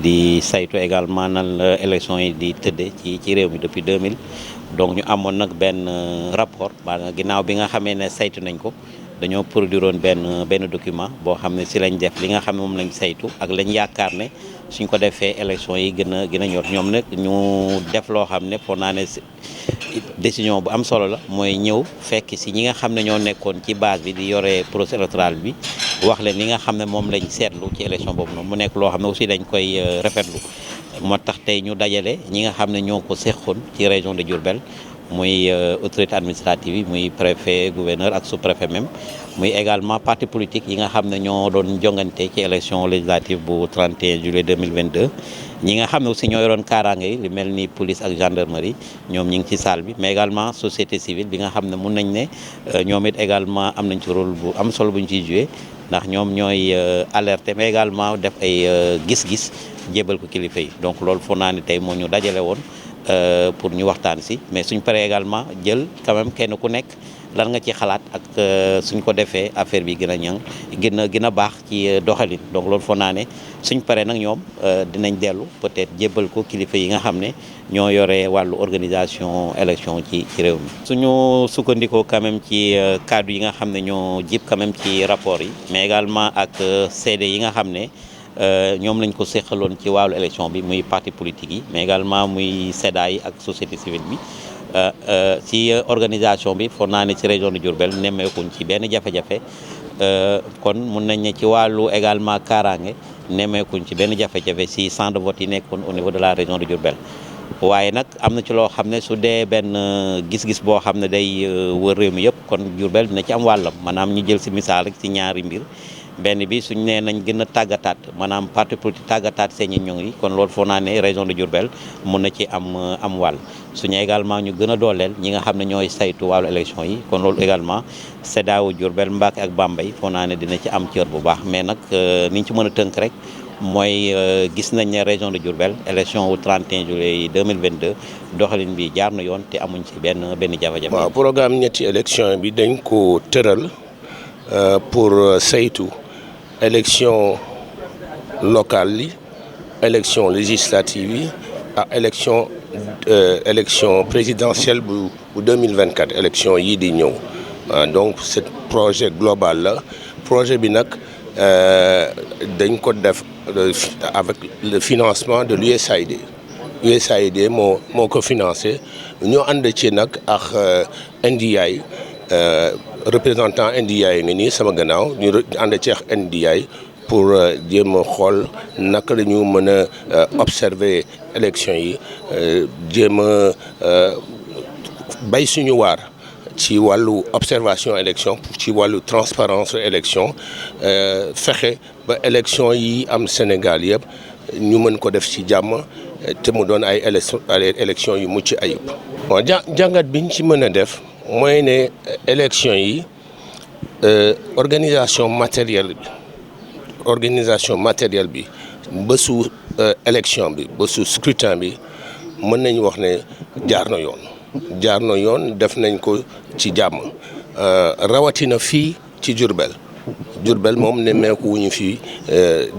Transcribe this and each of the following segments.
di saytu également nan la élection yi di tëddee ci réew mi depuis 2000 donc ñu amoon nag benn rapport maanaam ginnaaw bi nga xamee ne saytu nañ ko dañoo produire woon benn document boo xam ne si lañ def li nga xam ne moom lañ saytu ak lañ yaakaar ne suñ ko defee élection yi gën a ñor ñoom nag ñu def loo xam ne foog naa ne décision bu am solo la mooy ñëw fekk si ñi nga xam ne ñoo nekkoon ci base bi di yore processus électoral bi wax leen li nga xam ne moom lañ seetlu ci élection boobu noonu mu nekk loo xam ne aussi dañ koy rafetlu moo tax tey ñu dajale ñi nga xam ne ñoo ko seqoon ci région de Diourbel muy autorité administrative yi muy préfet gouverneur ak sous-préfet même muy également parti politique yi nga xam ne ñoo doon jongante ci élection législative bu 31 juillet 2022 ñi nga xam ne aussi ñoo yoroon kaaraange yi li mel ni police ak gendarmerie ñoom ñi ngi ci salle bi mais également société civile bi nga xam ne mun nañ ne ñoom it également am nañ ci rôle bu am solo bu ñu ciy joué ndax ñoom ñooy alerter mais également def ay gis-gis jébal ko kilifa yi donc loolu foog naa ne tey moo ñu dajale woon pour ñu waxtaan si mais suñ paree également jël quand même kenn ku nekk lan nga ci xalaat ak suñ ko defee affaire bi gën a ñang gën a baax ci doxalin donc loolu foog naa ne suñ paree nag ñoom dinañ dellu peut-être jébbal ko kilifa yi nga xam ne ñoo yore wàllu organisation élection ci réew mi. suñu sukkandikoo quand même ci kaddu yi nga xam ne ñoo jib quand même ci rapport yi mais également ak seede yi nga xam ne ñoom lañ ko seqaloon ci wàllu élection bi muy parti politique yi mais également muy SEDA yi ak société civile bi ci organisation bi foog naa ne ci région de Diourbel nemmeekuñ ci benn jafe-jafe kon mun nañ ne ci wàllu également kaaraange nemmeekuñ ci benn jafe-jafe si centre de vote yi nekkoon au niveau de la région de Diourbel waaye nag am na ci loo xam ne su dee benn gis-gis boo xam ne day wër réew mi yëpp kon Diourbel dina ci am wàllam maanaam ñu jël si misaal rek ci ñaari mbir benn bi suñ nee nañ gën a tàggataat maanaam parti politique tàggataat seen ñoŋ yi kon loolu foog naa ne région de Diourbel mun na ci am wàll suñu également ñu gën a dooleel ñi nga xam ne ñooy saytu wàllu élection yi kon loolu également CEDEAO Diourbel Mbacke ak Bambey foog naa ne dina ci am cër bu baax mais nag ni ñu ci mën a tënk rek mooy gis nañ ne région de Diourbel élection wu 31 juillet 2022 doxalin bi jaar na yoon te amuñ ci benn jafe-jafe. waaw programme ñetti élection bi dañ ko tëral pour saytu élection locale yi élection législative yi ak élection présidentielle bu 2024 élection yii di ñëw donc c'est projet global la projet bi nag dañ ko def avec le financement de l'USAID USAID moo ko financé ñoo ànd ci nag ak NDI représentant NDI ngi nii sama gannaaw ñu ànd ci ak NDI pour jéem a xool naka la ñu mën a observer élection yi jéem a bay suñu waar ci wàllu observation élection ci wàllu transparence élection fexe ba élection yi am Sénégal yëpp ñu mën ko def ci jàmm te mu doon ay élection yu mucc ayib. bon jàngat biñ ci mën a def mooy ne élection yi organisation matérielle bi bésu élection bi bésu scrutin bi mën nañu wax ne jaar na yoon def nañ ko ci jàmm rawatina fii ci Diourbel moom ne meeku wuñu fii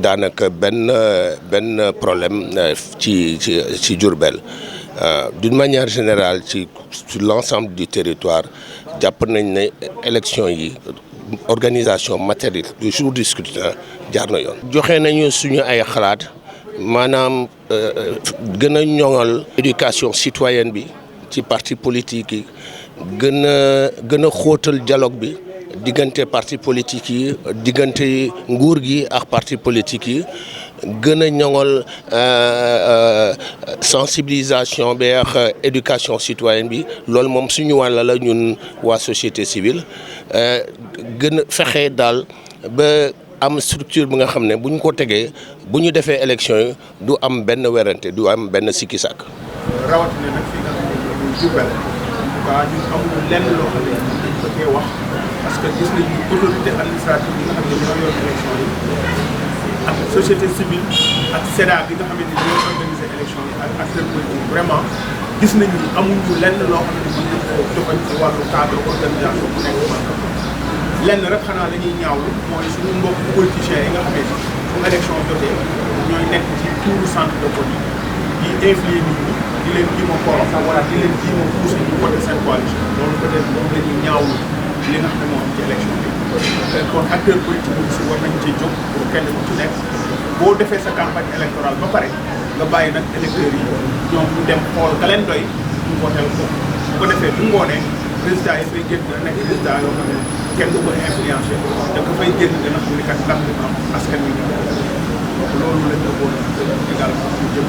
daanaka benn problème ci Diourbel d'une manière générale sur l'ensemble du territoire jàpp nañ ne élection yi organisation matérielle du jour du scrutin jaar na yoon. joxe nañu suñu ay xalaat maanaam gën a ñoŋal éducation citoyenne bi ci parti politique yi gën a xóotal dialogue bi diggante parti politique yi diggante nguur gi ak parti politique yi gën a ñoŋal sensibilisation bi ak éducation citoyenne bi loolu moom suñu wàll la ñun waa société civile gën a fexe daal ba am structure bi nga xam ne bu ñu ko tegee bu ñu defee élection yi du am benn werante du am benn sikki sàkk. rawatina nag fi nga xam ne mooy Diourbel waaw ñun amuñu lenn loo xam ne dañ ko koy wax parce que gis nañu autorité administrative yi nga xam ne ñoo yor élection yi ak société civile ak SEDA bi nga xam ne ñoo organiser élection yi ak acteurs politiques vraiment gis nañu amuñu lenn loo xam ne mën nañ ko joxoñ ci wàllu cadre organisation bu nekk lenn rek xanaa la ñuy ñaawlu mooy suñu mbokk politiciens yi nga xam ne su élection jotee ñooy nekk ci tout centre de vote yi influer nit ñi di leen jiima korom wala di leen jiima pousser ñu voter seen coalition loolu peut-être moom la ñuy ñaawlu li nga xam ne moo am ci élection bi kon acteur politique yi si war nañ ci jóg pour kenn ku ci nekk boo defee sa campagne électorale ba pare nga bàyyi nag électeurs yi ñoom ñu dem xool ka leen doy ñu votel ko bu ko defee bu ngoonee résultat yi fay génn nekk résultat yoo xam ne kenn du ko influencé da nga fay génn gën a xam ni kat ndax dina am askan wi ñu donc loolu lañ la boole également ñu jëm